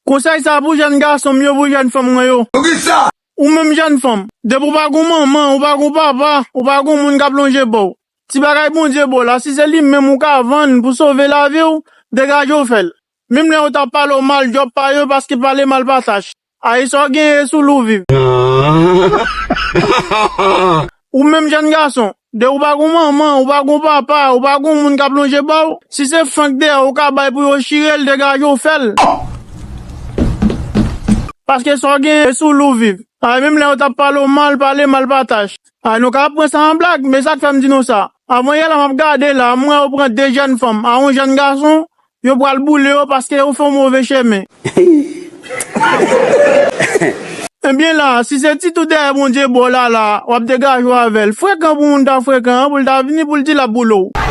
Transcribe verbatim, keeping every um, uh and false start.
Konsèy sa pou jèn gason m yo, pou jèn fanm mwen yo. Poukisa? Ou menm jèn fanm, depi w pa gon manman, ou pa gon papa, ou pa gon moun k ap lonje ba w, ti bagay Bondye ba w la, si se li menm ou ka vann pou sove lavi w, degaje w fè l. Menm lè yo t ap pale w mal, djòb pa yo, paske pale mal pa tach. Ayi, sa w genyen, e sou li w viv. Ou menm jèn gason, depi w pa gon manman, ou pa gon papa, ou pa gon moun k ap lonje ba w, si se frank dèyè w ou ka bay pou yo chire l, degaje w fè l. Paske sa w genyen, e sou li w viv. Ay, menm lè yo t ap pale w mal, pale mal pa tach. Ay, nou ka ap pran sa an blag, men sa k fè m di nou sa. Avan yè la, m ap gade la, m wè yo pran de jèn fanm a yon jèn gason, yo pral boule yo paske yo fè yon move chemen. Ebyen la, si se ti tou dèyè Bondye ba w la la, w ap degaje w avè l. Frekan pou moun ta frekan an, pou l ta vini, pou l di l ap boule w.